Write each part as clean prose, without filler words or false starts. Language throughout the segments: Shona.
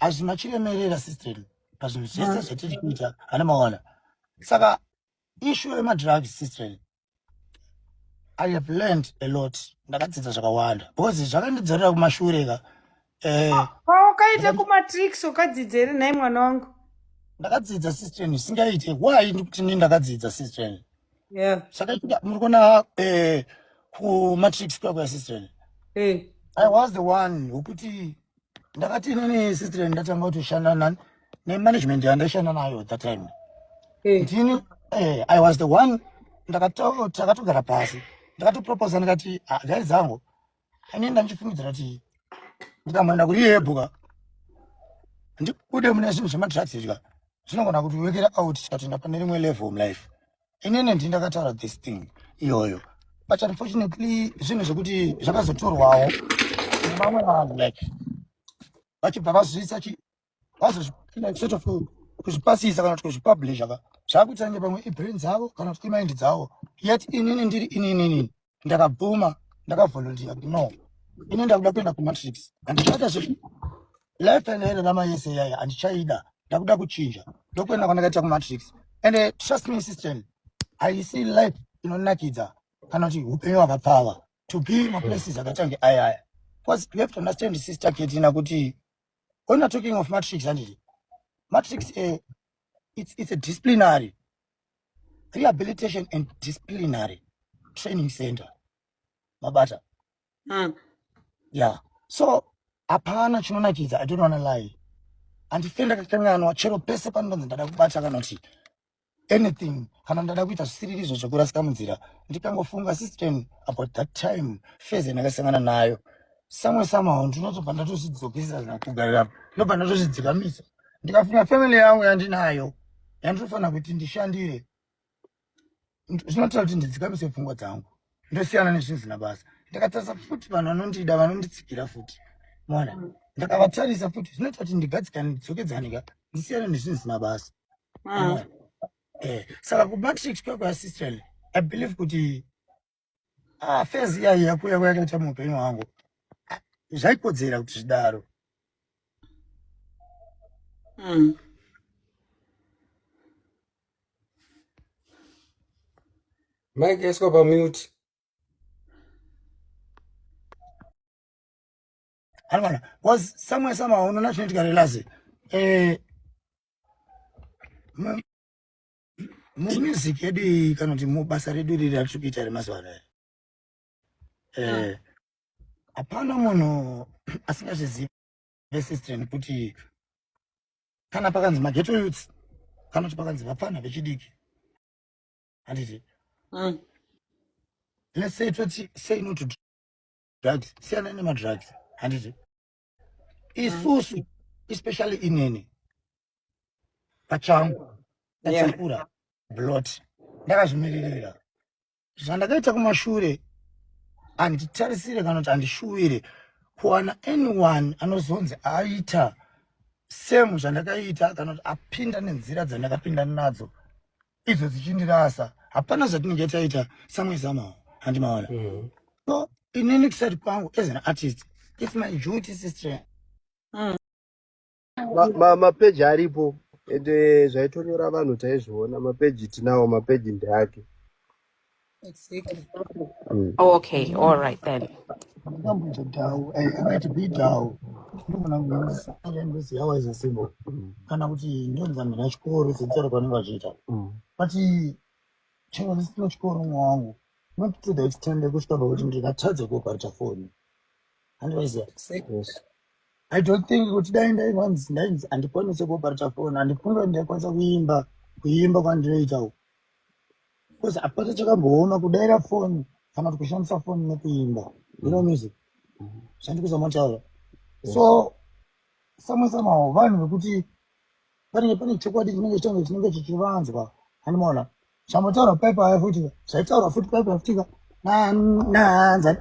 Hazvina chiremerera, sister, pazvinhu zvese zvatiri kuita, hana maona. Saka issue yemadrugs, sister, I have learned a lot. Ndakadzidza zvakawanda because zvakandidzorera kumashure ka. Pawakaita kumatrix wakadzidza here, nhai mwana wangu? Ndakadzidza, sister, singaite. Why ndikuti ini ndakadzidza, sister? Yeah. Zvakaitika, muri kuona, kumatrix kwako, sister, I was the one wekuti ndakati inini, sister, ndatanga kutoshanda nani, nemanagement yandaishanda nayo that time. Ndini, I was the one takatogara pasi, ndakatoproposa, ndikati, "Ah, guys dzangu, ini ndandichifungidzira kuti ndikamboenda kurehab ka, ndibude mune zvinhu zvemadrugs izvi ka, zvinogona kuti wekera out, tikatoenda pane rimwe level mulife." Inini ndini ndakataura this thing iyoyo, but unfortunately zvinhu zvekuti zvakazotorwawo nevamwe vanhu, like vachibva vazviisa like sort of kuzvipasisa kana kuti kuzvipublisha ka, zvakuita kunge pamwe ibrain dzavo kana kuti imind dzavo. Yet inini ndiri ininini ndakabvuma, ndakavolunteer kuti no, ini ndakuda kuenda kumatrix. Handichaita zve life yandairarama yese yaya, handichaida, ndakuda kuchinja. Ndokuenda kwandakaita kumatrix. And trust me, sister, haisi life inonakidza kana kuti upenyu hwakapfava to be maplaces akatange aya aya, because you have to understand, Sister Ketina, kuti when you're talking of matrix, handiti matrix, it's a disciplinary rehabilitation and disciplinary training center, mabata? Yeah, so hapana chinonakidza. I don't wanna lie, handife ndakakanganwa chero pese panonzi ndada kubata kana kuti anything, kana ndada kuita zvisiririzvo zvekurasika munzira, ndikangofunga, sister, about that time, phase yandakasangana nayo, somewhere somehow ndinotobva ndatozvidzokesa kugarira, ndobva ndatozvidzikamisa. Ndikafunga family yangu yandinayo, yandinofanira kuti ndishandire, zvinotaura kuti ndidzikamise pfungwa dzangu, ndosiyana nezvinhu zvisina basa. Ndikatarisa futi vanhu vanondida, vanonditsigira futi, mona, ndakavatarisa futi, zvinoita kuti ndigadzikane, ndidzokedzane ka, ndisiyane nezvinhu zvisina basa. Saka kumatrix kwekwa, sister, I believe kuti, ah, phase iyayi yakuya kwayakaita muupenyu hwangu, ah, zvaikodzera kuti zvidaro. Mike yaiswa pamute. Anoona was somewhere somehow, unoona chinoitika, relax, mumusic yedu iyi kana kuti mubasa redu riri ratiri kuita remazuva anaya, hapana munhu asingazvizive, sister, kuti kana pakanzi maghetto youths kana kuti pakanzi vapfana vechidiki, handiti? Let's say toti say no to drugs, siyana nemadrugs, handiti? Isusu, especially inini pachangu, ndachakura blot, ndakazvimiririra. Zvandakaita kumashure handitarisire kana kuti handishuwire kuwana anyone anozonzi aita same zvandakaita kana kuti apinda nenzira dzandakapinda nadzo idzo dzichindirasa. Hapana zvatinenge taita samwe somehow, handimaona? So inini kusati kwangu as an artist, it's my duty, sister. Mapeji aripo, ende zvaitonyora vanhu taizviona. Mapeji tinawo, mapeji ndeake. Exactly. Okay, all right then. Ndikamboita dhau, I might be dhau, ndogona kungoziyawaisa simbo kana kuti ndonzi handina chikoro sedzero kwanenge vachiita, but chero ndisina chikoro, mwe wangu, not to the extent yekusvika pakuti ndingatadze kuoparata foni, handivaziva? Exactly. Yes. I don't think kuti dai ndaivanzi ndainzi handikwanisi kuoparata foni, handifungi kuti ndaikwanisa kuimba kuimba kwandinoita uku, because hapana chakambooma kudaira foni kana kuti kushandisa foni nekuimba, you know, music zvandikuzama kutaura. So samwe somehow vanhu vekuti panenge pane chokwadi chinenge chitange chinenge chichivanzwa, handimaona? Zvambotaurwa paipa aya futi, zvaitaurwa futi paipa futika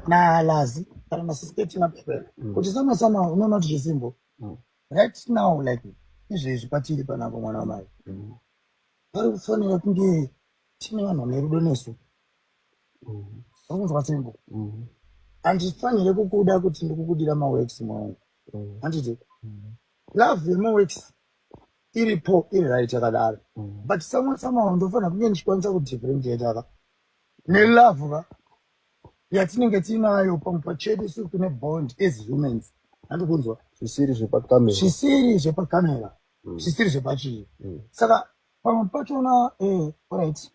nalazi kana nasuspect napaipa kuti samwe somehow unoona kuti chisimbo right now, like izvezvi patiri panapa, mwana wamai, pari kufanira kunge tine vanhu vane rudo nesu. Vakunzwa, simbo? Handifanire kukuda kuti ndikukudira maworks mwangu, handiti? Love yemaworks iripo, iri right yakadaro, but samwe somehow ndofanira kunge ndichikwanisa kudifferentiate ka nelove ka yatinenge tiinayo pamwe pachedu isusu tine bond as humans, handikunzwa? Zvisiri zvepakamera. Zvisiri zvepakamera, zvisiri zvepachii. Saka pamwe pachona, right,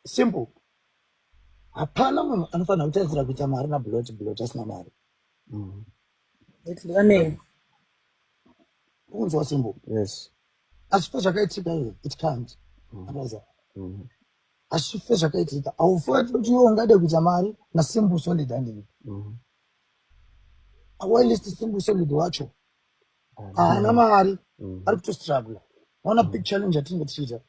simple, hapana munhu anofanira kutarisira kuita mari naBlot, Blot asina mari. Amen. Ukunzwa, simple? Yes. Hazvife zvakaitika izvo, it can't. Apaza hazvife zvakaitika. Haufaniri kuti iwe ungade kuita mari naSimple Solid, handii? Whilst Simple Solid wacho haana mari, ari kutostruggle. Waona big challenge yatinenge tichiita.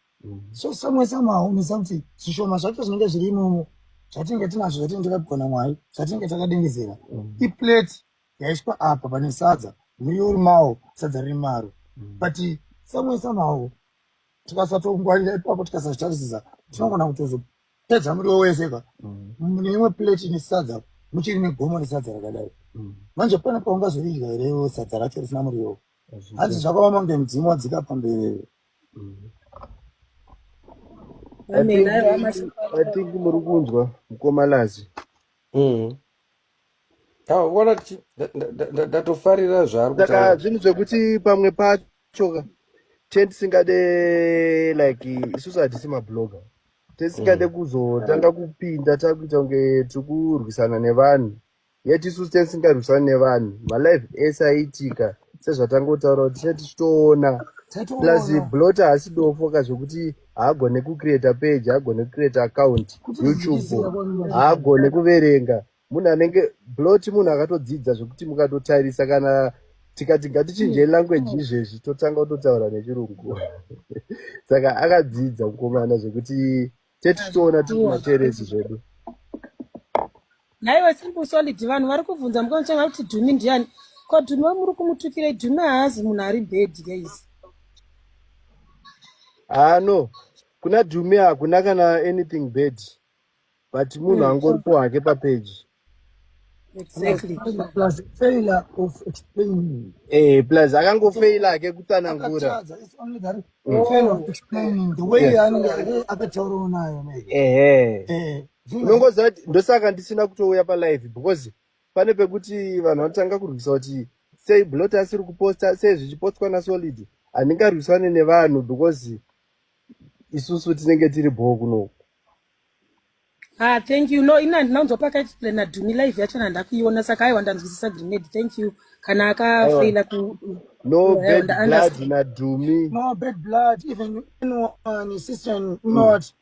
So somewhere somehow unoziva kuti zvishoma zvacho zvinenge zviri imomo, zvatinenge tinazvo, zvatinenge takapiwa naMwari, zvatinenge takadengezera, iplate yaiswa apa pane sadza, muriwo uri mawo, sadza riri maro. But somewhere somehow tikasatongwarira ipapo, tikasazvitarisisa, tinogona kutozopedza muriwo wese ka mune imwe plate ine sadza, muchiri negomo resadza rakadai. Manje pane paungazoridya here sadza racho risina muriwo? Hanzi zvakaoma kunge mudzimu wadzika pamberi. Amen. Aiwa, mashoko. I think muri kunzwa, mukoma Lazi. Ah, ona ndatofarira zvaari Saka kutaura. zvinhu zvekuti pamwe pacho ka tisingade, like isusu hatisi mablogger, tisingade kuzotanga kupinda takuita kunge tiri kurwisana nevanhu, yet isusu tisingarwisani nevanhu. Malive ese aiitika sezvatangotaura kuti tinenge tichitoona. Plus Blot haasi dofo ka zvekuti haagone kucreata page, haagone kucreata account YouTube, haagone kuverenga. Munhu anenge Blot munhu akatodzidza zvekuti mukatotarisa, kana tikati ngatichinjei language izvezvi, totanga kutotaura nechirungu. Saka akadzidza mukomana zvekuti tetichitoona tiri kumateresi zvedu. Nhaiwe Simple Solid, vanhu vari kubvunza mukamuchanga kuti Dhumi ndiani. Ko Dhumi wamuri kumutukirei? Dhumi haazi munhu ari bad, guys. Ah, no, kuna Dhumi hakuna kana anything bad, but munhu angoripo hake papage. Plus failure of explaining. Plus akangofeila hake kutsanangura. Akatadza, it's only that failure of explaining the way yaanenge akataurawo nayo maybe. Unongoziva kuti ndosaka ndisina kutouya palive, because pane pekuti vanhu vanotanga kurwisa kuti sei Blot asiri kuposta, sei zvichipostwa naSolid. Handingarwisane nevanhu because isusu tinenge tiri bhoo kunoku. Ah, thank you. No, ina handina kunzwa pakaexplaina Dhumi. Live yacho ndandakuiona, saka aiwa, ndanzwisisa grenade. Thank you. Kana akafeila ku No Yeah, bad nda blood understand. naDhumi. No bad blood, even anyone, sister, not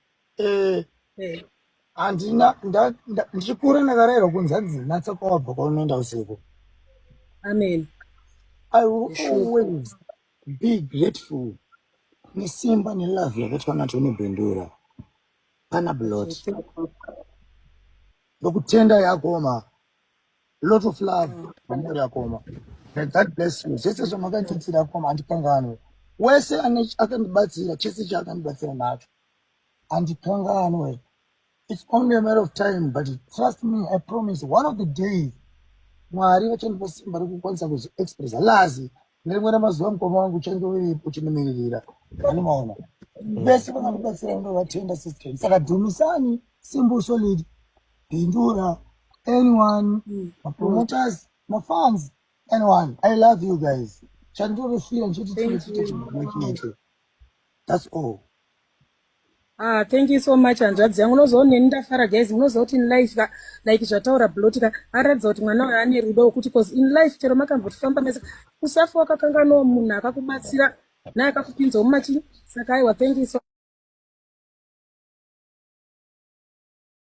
handina ndichikura ndakarayirwa kunzi hanzi natsa kwawabva kwaunoenda usiku. Amen. I will always be grateful nesimba nelove yakaitwa naTony Bendura pana Blot. Ndokutenda yakoma, lot of love pamuri yakoma. May God bless you. Zvese zvamakandiitira koma handikanganwe. Wese akandibatsira, chese chaakandibatsira nacho handikanganwe. It's only a matter of time, but trust me, I promise, one of the days Mwari vachandipa simba rekukwanisa kuzviexpressa. Lazi nerimwe ramazuva, mukoma wangu, uchange uripo uchinimiririra anomaona vese vakandibatsira, ndovatenda, sister. Saka Dhumisani, Simple Solid, Bindura, anyone, mapromoters, mafans, anyone, I love you guys. Chandorofira ndichiti Thank tiite you. chinhu chete, that's all. Ah, thank you so much, hanzvadzi yangu. Unozoona neni ndafara, guys. Munoziva kuti in life ka, like zvataura Blot ka, aratidza kuti mwana uyu ane rudo wekuti, cause in life chero makambotifamba mese, usafa wakakanganwawo munhu akakubatsira naakakupinzawo mumachi. Saka aiwa, thank you so.